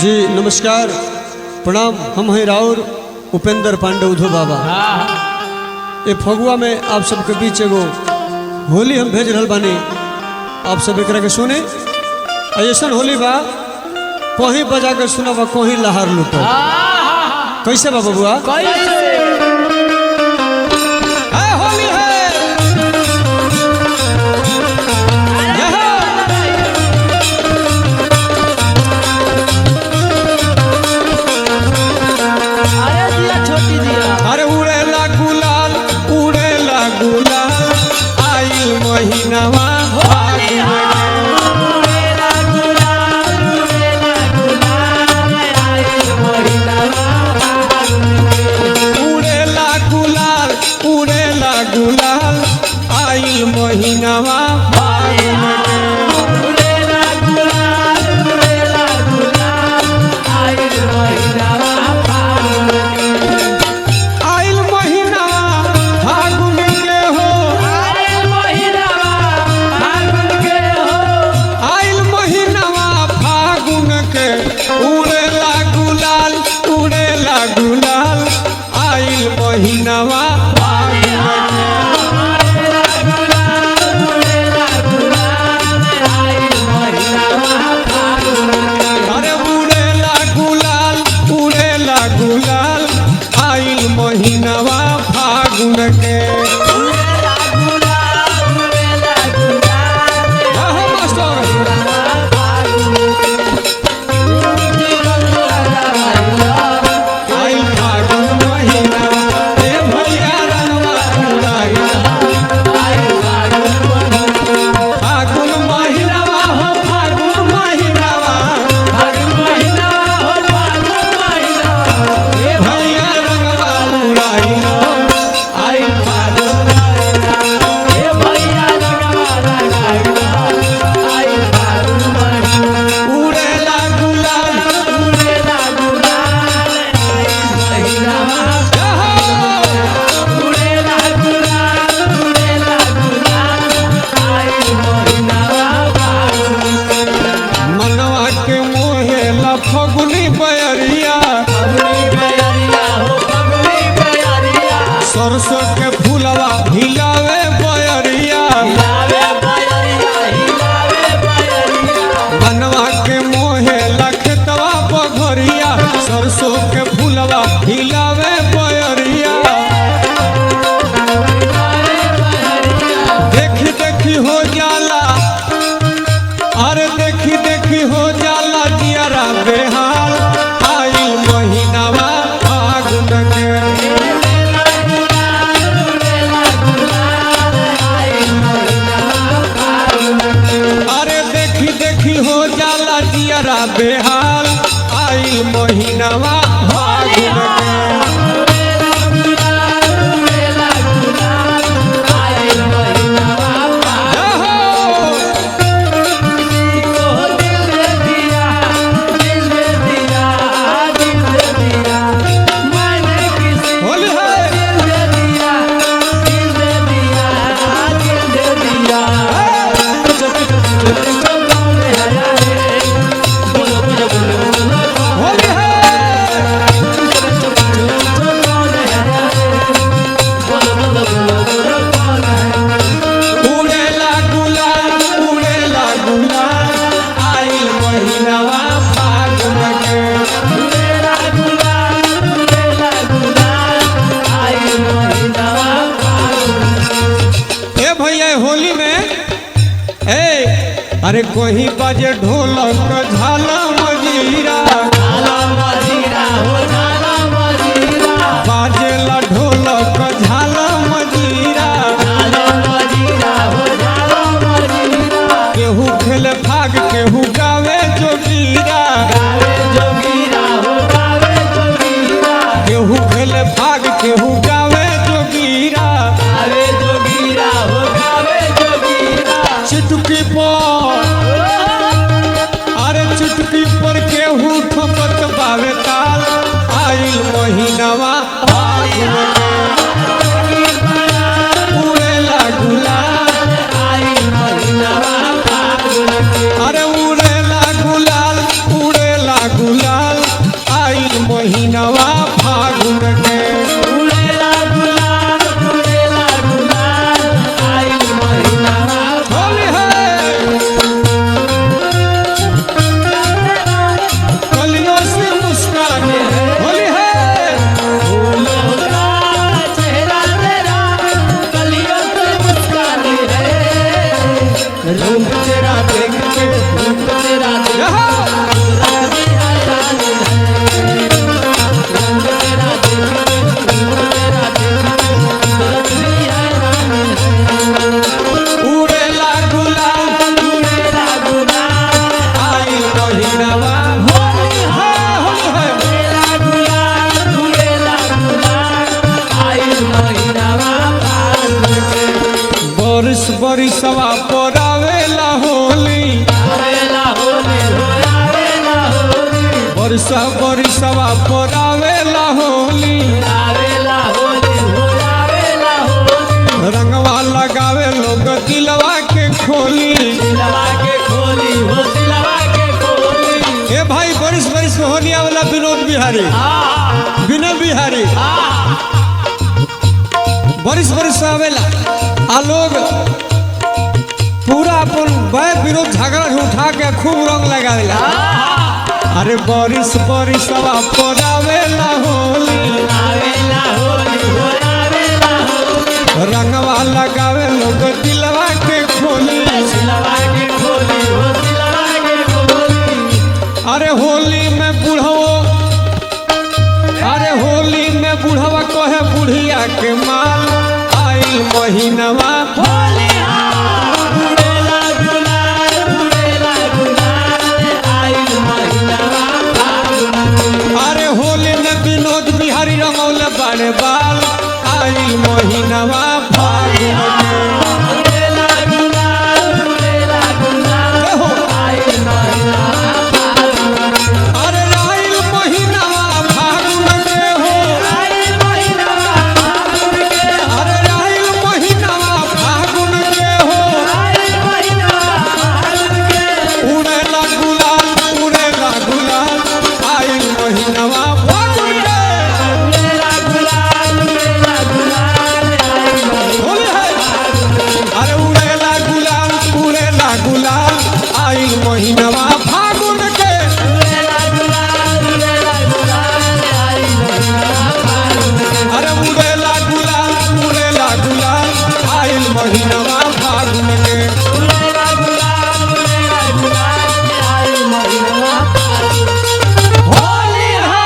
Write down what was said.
जी नमस्कार, प्रणाम। हम हैं राउर उपेंद्र पांडे उधो बाबा। ए फगुआ में आप सबके बीच एगो होली हम भेज रहल बानी, आप सब एकरा के सुने। ऐसन होली बा, कहीं बजा के सुनब, कहीं लहार लूटब। कैसे बा बबुआ? कैसे? है होली है। यह। अरे दिया, छोटी दिया। अरे उड़ेला गुलाल, उड़ेला गुलाल, आइल महीनावा फागुन के। उड़ेला गुलाल, उड़ेला गुलाल, आइल महीनावा फागुन के। उड़ेला गुलाल, उड़ेला गुलाल, आइल महीनावा फागुन के। उड़ेला गुलाल, उड़ेला गुलाल, आइल महीनावा फागुन के। आइल महीनावा फागुन के हो। आइल महीनावा फागुन के हो। आइल महीनावा फागुन के, उड़ेला गुलाल, उड़ेला गुलाल, आइल महीनावा फागुन के। उड़ेला गुलाल, उड़ेला गुलाल, आइल महीनावा फागुन के। अरे उड़ेला गुलाल, उड़ेला गुलाल, आइल महीनावा फागुन के। उड़ेला गुलाल, उड़ेला गुलाल, आहो मास्टर। आइल फागुन महीनावा, ए भैया रंगवा उड़ाइल। फागुन महीनावा हो, फागुन महीनावा, ए भैया रंगवा उड़ाइल। आइल फागुन। उड़ेला गुलाल। आहो। मनवा के मोहेला फगुनी बयरिया, सरसों के फूलवा हिलावे बयरिया। मनवा के मोहेला खेतवा बघरिया, सरसों के फूलवा हिलावे बयरिया। देखी देखी हो जाला, अरे देखी देखी हो जाला जियरा बेहाल। आइल महीनावा फागुन के। अरे देखी देखी हो जाला जियरा बेहाल। आइल महीनावा फागुन के। जय हो। होली है। होली है। उड़ेला गुलाल, उड़ेला गुलाल, आइल महीनावा फागुन के। ए भैया, होली में ए अरे कोही बाजे ढोलक झाला मजीरा, बाजेला ढोलक झाला मजीरा। केहू खेले फाग, केहू गावे जोगीरा। केहू खेले फाग, केहू गावे जोगीरा। चुटकी पर, अरे चुटकी बरसा बरसवा परावेला होली, आवेला होली हो आवेला होली। रंगवा लगावे लोग दिलवा के खोली। दिलवा के खोली हो दिलवा के खोली। ए भाई बरिस बरिस में होली आवेला विनोद बिहारी, विनय बिहारी बरिस बरिस में आवेला। आ लोग पूरा अपन बैर विरोध झगड़ा उठा के खूब रंग लगावेला। अरे बरिस बरिसवा परावेला होली, आवेला होली हो आवेला होली। रंगवा लगावे लोग दिलवा के खोली। दिलवा के खोली हो दिलवा के खोली। अरे होली में बुढ़वो, अरे होली में बुढ़वा कहे बुढ़िया के माल, आइल महीनवा होली उड़ेला गुलाल उड़ेला गुलाल आइल महीनावा फागुन। अरे होली में विनोद बिहारी रंगौले बाड़े बाल, आइल महीनवा फागुन के। उड़ेला गुलाल उड़ेला गुलाल हो। आइल महीनावा फागुन। अरे आइल महीनवा फागुन के हो, आइल महीनावा फागुन के। अरे आइल महीनवा फागुन के हो, आइल महीनावा फागुन के। उड़ेला गुलाल उड़ेला गुलाल आइल महीनवा फागुन के। उड़ेला गुलाल उड़ेला गुलाल आइल महीनावा। होली है। अरे उड़ेला गुलाल उड़ेला गुलाल आइल महीनवा फागुन के। उड़ेला गुलाल उड़ेला गुलाल आइल महीनावा फागुन के। अरे उड़ेला गुलाल उड़ेला गुलाल आइल महीनवा फागुन के। उड़ेला गुलाल उड़ेला गुलाल आइल महीनावा फागुन। होली है।